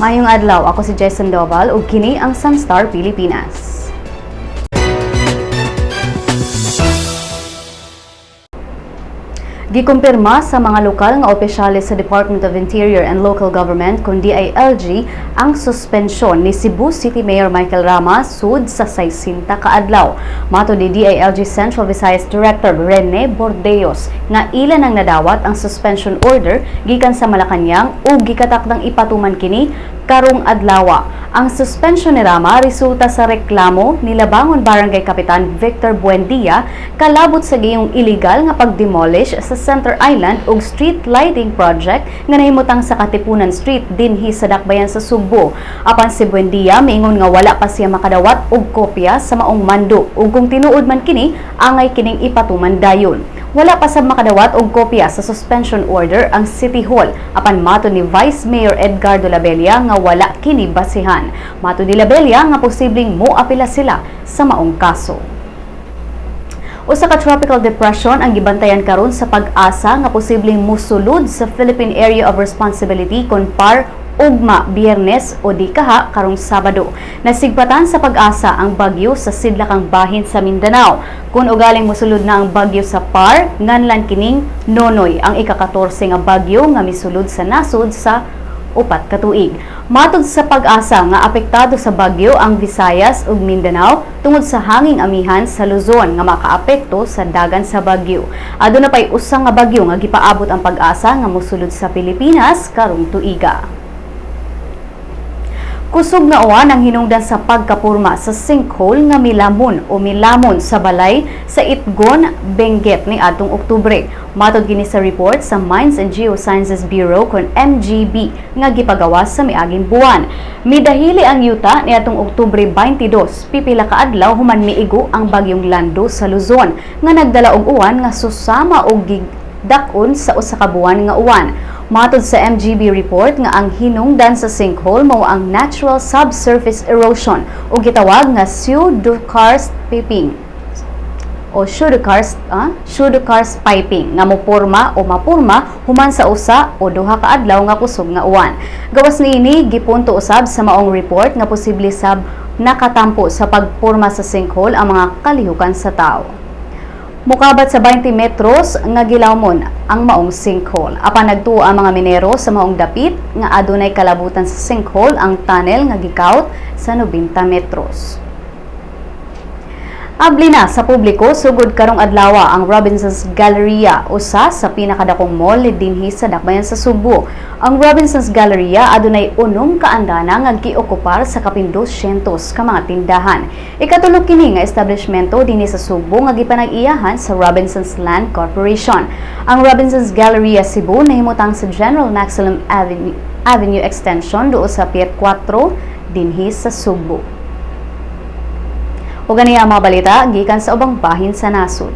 Maayong adlaw, ako si Jason Doval ug kini ang Sunstar Pilipinas. Gikumpirma sa mga lokal nga opisyales sa Department of Interior and Local Government kon DILG ang suspensyon ni Cebu City Mayor Michael Rama sud sa 60 ka adlaw. Matod ni DILG Central Visayas Director Rene Bordeos nga ila nang nadawat ang suspension order gikan sa Malacañang ug gikatakdang ipatuman kini karong adlawa. Ang suspension ni Rama resulta sa reklamo ni Labangon Barangay Kapitan Victor Buendia kalabot sa gayong illegal nga pagdemolish sa Center Island ug street lighting project nga nahimutang sa Katipunan Street dinhi sa Dakbayan sa Sugbo. Apan si Buendia miingon nga wala pa siya makadawat og kopya sa maong mando ug kung tinuod man kini, angay kining ipatuman dayon. Wala pa sab makadawat og kopya sa suspension order ang City Hall, apan matod ni Vice Mayor Edgardo Labella nga wala kini basihan. Matod ni Labella nga posibleng moapila sila sa maong kaso. Usa ka tropical depression ang gibantayan karon sa Pag-asa nga posibleng musulod sa Philippine Area of Responsibility kon PAR ugma Biyernes o di kaha karong Sabado. Nasigpatan sa Pag-asa ang bagyo sa sidlakang bahin sa Mindanao. Kung ugaling musulod na ang bagyo sa PAR, nganlan kining Nonoy, ang ika-14 nga bagyo nga misulod sa nasod sa 4 ka tuig. Matod sa Pag-asa nga apektado sa bagyo ang Visayas ug Mindanao tungod sa hanging amihan sa Luzon nga makaapekto sa dagan sa bagyo. Aduna pay usa nga bagyo nga gipaabot ang Pag-asa nga mosulod sa Pilipinas karong tuiga. Kusog nga uwan ang hinungdan sa pagkapurma sa sinkhole nga milamon o milamon sa balay sa Itgon, Benguet ni adtong Oktubre. Matod kini sa report sa Mines and Geosciences Bureau kon MGB nga gipagawas sa miaging buwan. Midahili ang yuta ni atong Oktubre 22, pipila ka adlaw human miigo ang bagyong Lando sa Luzon nga nagdala og uwan nga susama og dak-on sa usa ka buwan nga uwan. Matod sa MGB report nga ang hinungdan sa sinkhole mao ang natural subsurface erosion o gitawag nga pseudokarst piping o pseudokarst piping nga moporma o mapurma human sa usa o duha ka adlaw nga kusog nga uwan. Gawas niini, gipunto usab sa maong report nga posible sab nakatampo sa pagporma sa sinkhole ang mga kalihukan sa tao. Mukabat sa 20 metros nga gilawmon ang maong sinkhole. Apan nagtuo ang mga minero sa maong dapit nga adunay kalabutan sa sinkhole ang tunnel nga gikawt sa 90 metros. Abli na sa publiko sugod karong adlawa ang Robinson's Galleria, usa sa pinakadakong mall dinhi sa Dakbayan sa Sugbo. Ang Robinson's Galleria adunay 6 ka andana nga giokupar sa kapin 200 ka mga tindahan. Ikatulo kini nga establishmento dinhi sa Sugbo nga gipanag-iyahan sa Robinson's Land Corporation. Ang Robinson's Galleria Cebu nahimutang sa General Maxilom Avenue Extension duol sa Pier 4 dinhi sa Sugbo. Ug kani ang mga balita gikan sa ubang bahin sa nasod.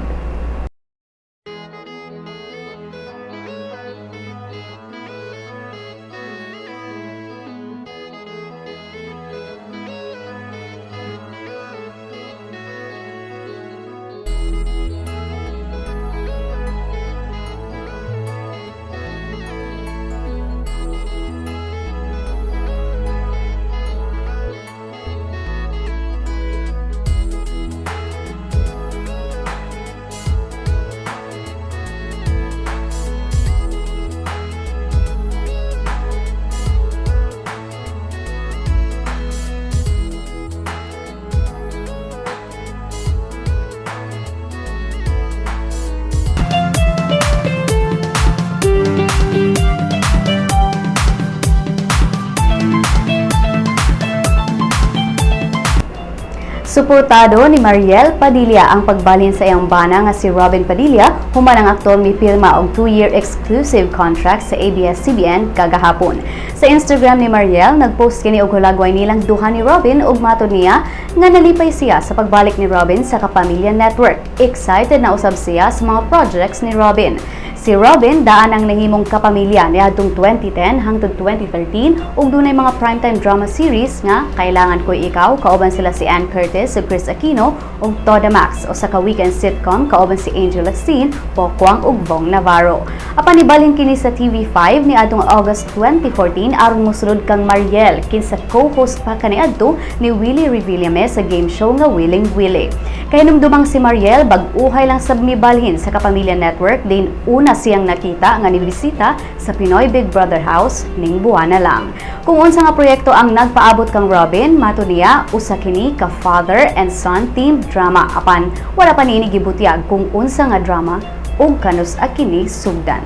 Suportado ni Mariel Padilla ang pagbalin sa iyang bana nga si Robin Padilla human ang aktor mipirma og 2-year exclusive contract sa ABS-CBN kagahapon. Sa Instagram ni Mariel, nagpost kini og hulagway nilang duha ni Robin ug matod niya nga nalipay siya sa pagbalik ni Robin sa Kapamilya Network. Excited na usab siya sa mga projects ni Robin. Si Robin daan ang nahimong Kapamilya niadtong 2010 hangtod 2013 ug dunay mga primetime drama series nga Kailangan Ko'y Ikaw kauban sila si Ann Curtis ug Kris Aquino ug Toda Max, usa ka weekend sitcom kauban si Angel Locsin, Pokwang ug Vhong Navarro. Apan nibalhin kini sa TV5 niadtong August 2014 aron mosulod kang Mariel, kinsa co-host pa kaniadto ni Willie Revillame sa game show nga Willing Willie. Kahinumdumang si Mariel bag-uhay lang sab mibalhin sa Kapamilya Network din una siyang nakita nga nibisita sa Pinoy Big Brother House ning buwana lang. Kung unsa nga proyekto ang nagpaabot kang Robin, mato niya usa kini ka father and son team drama, apan wala pa niini gibutyag kung unsa nga drama ug kanus-a kini sugdan.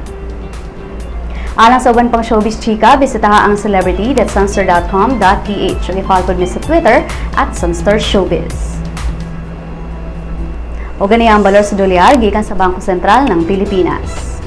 Alang sa uban pang showbiz chika, bisitaha ang celebrity.sunstar.com.ph ug i-follow mi sa Twitter @SunstarShowbiz. O gani ang balor sa dolyar gikan sa Bangko Sentral ng Pilipinas.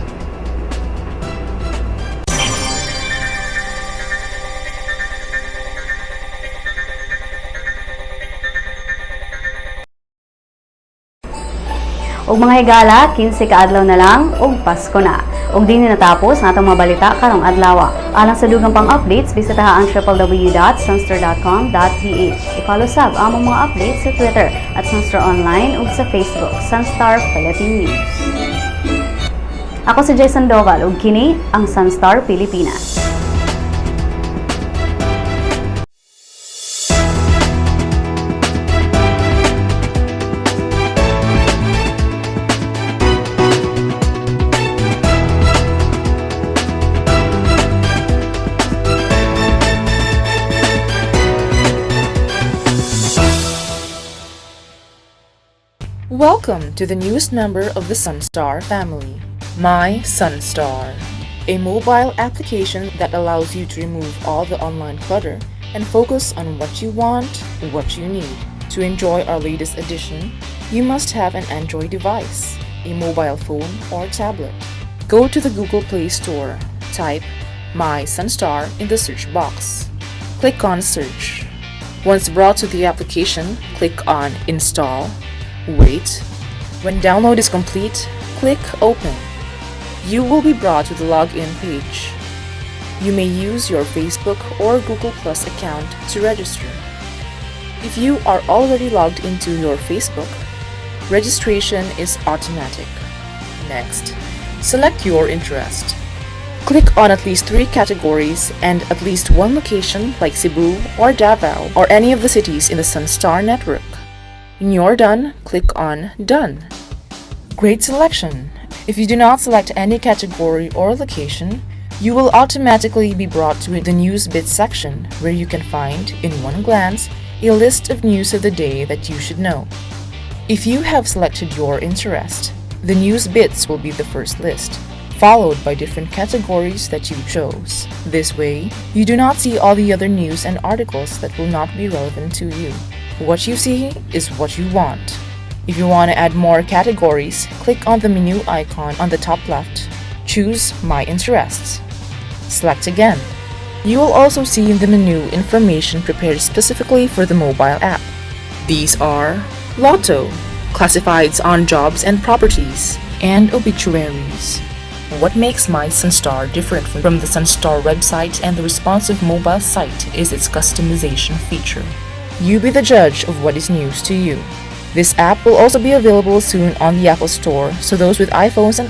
Ug mga higala, 15 ka adlaw na lang ug Pasko na. Ug dinhi natapos ang atong mga balita karong adlaw. Alang sa dugang pang updates, bisitaha ang www.sunstar.com.ph. I-follow sab ang among mga updates sa Twitter @SunstarOnline ug sa Facebook, Sunstar Philippine News. Ako si Jason Doval ug kini ang Sunstar Pilipinas. Welcome to the newest member of the Sunstar family, My Sunstar, a mobile application that allows you to remove all the online clutter and focus on what you want, what you need. To enjoy our latest edition, you must have an Android device, a mobile phone or tablet. Go to the Google Play Store, type My Sunstar in the search box. Click on Search. Once brought to the application, click on Install. Wait. When download is complete, click Open. You will be brought to the login page. You may use your Facebook or Google Plus account to register. If you are already logged into your Facebook, registration is automatic. Next, select your interest. Click on at least three categories and at least one location like Cebu or Davao or any of the cities in the Sunstar network. When you're done, click on Done. Great selection! If you do not select any category or location, you will automatically be brought to the News Bits section where you can find, in one glance, a list of news of the day that you should know. If you have selected your interest, the News Bits will be the first list, followed by different categories that you chose. This way, you do not see all the other news and articles that will not be relevant to you. What you see is what you want. If you want to add more categories, click on the menu icon on the top left. Choose My Interests. Select again. You will also see in the menu information prepared specifically for the mobile app. These are Lotto, classifieds on jobs and properties, and obituaries. What makes My Sunstar different from the Sunstar website and the responsive mobile site is its customization feature. You be the judge of what is news to you. This app will also be available soon on the Apple Store, so those with iPhones and